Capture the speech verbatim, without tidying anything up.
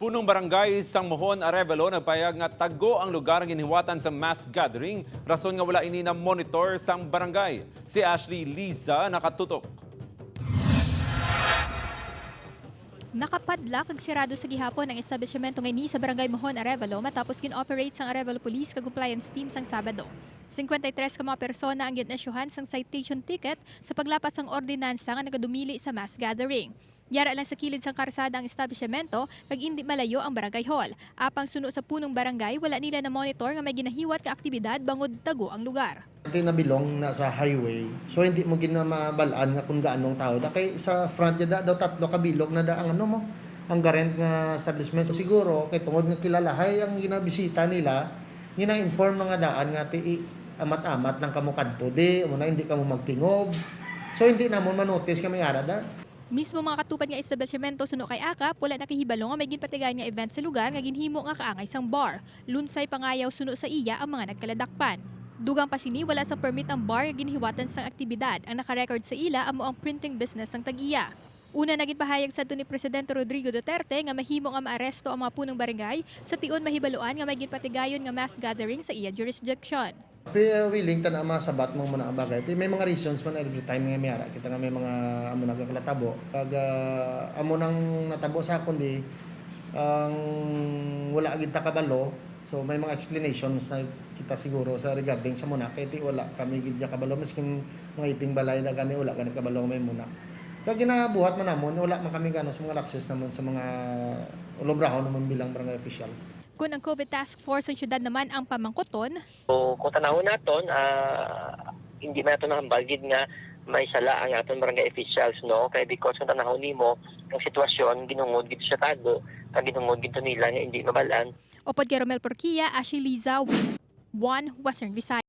Punong Barangay sang Mohon, Arevalo nagpahayag nga tago ang lugar nga ginhiwatan sa mass gathering, rason nga wala ini na-monitor sang barangay. Si Ashley Liza nakatutok. Nakapadlock kag sirado sa gihapon ang establisyemento nga ini sa Barangay Mohon, Arevalo, matapos gin-operate sang Arevalo Police kag compliance team sang Sabado. Singkwenta y tres ka mga persona ang gin-isyuhan sang citation ticket sa paglapas sang ordinansa nga nagadumili sa mass gathering. Yara lang sa kilid sang karsada ang establisyemento kag indi malayo ang barangay hall. Apang suno sa punong barangay, wala nila na-monitor nga may ginahiwat nga aktibidad bangod tago ang lugar. Ati nabilong na sa highway, so hindi mo gid na mabal-an nga kung gaano ang tao da. Kay sa front niya da, daw tatlo ka bilog na da ang ano mo, ang garent nga establishment. So, siguro kay tungod nga kilalahay ang ginabisita nila, gina-inform na nga daan nga ti amat-amat lang kamo kadto di, amo na hindi kamo magtingob. So hindi namon manotice nga may ara da. Mismo mga katupad nga establisyemento suno kay Akap, wala nakahibalo nga may ginpatigayon nga event sa lugar nga ginhimo nga kaangay sang bar. Lunsay pangayaw suno sa iya ang mga nagkaladakpan. Dugang pa sini, wala sang permit ang bar nga ginhiwatan sang aktibidad. Ang nakarecord sa ila amo ang printing business sang tag-iya. Una na ginpahayag sadto ni Presidente Rodrigo Duterte nga mahimo nga maaresto ang mga punong barangay sa tion mahibaluan nga may ginpatigayon nga mass gathering sa iya jurisdiction. Pero willing ta na masabat mo muna ang bagay. Ti may mga reasons man every time nga may ara kita nga may mga amo nagakalatabo. Kag ah, amo nang natabo sa akon di ang wala gid ta kabalo. So may mga explanations na kita siguro sa regarding sa muna kay ti wala kami gid ya kabalo miskin mga iping balay na gani wala gani kabalo may muna. Kag ginabuhat man namon wala man kami gano sa mga lapses namon sa mga ulubrahon namon bilang barangay officials. Kon ang COVID task force sang siyudad naman ang pamangkuton, So, kung tanawon naton, ah, hindi man naton nahambal gid nga may sala ang aton barangay officials, no? Kay because kung tanawon nimo, ang sitwasyon ginhungod gid siya tago, kag ginhungod gid to nila nga hindi mabal-an. Upod kay Romel Porquia, Ashley Liza, One Western Visayas.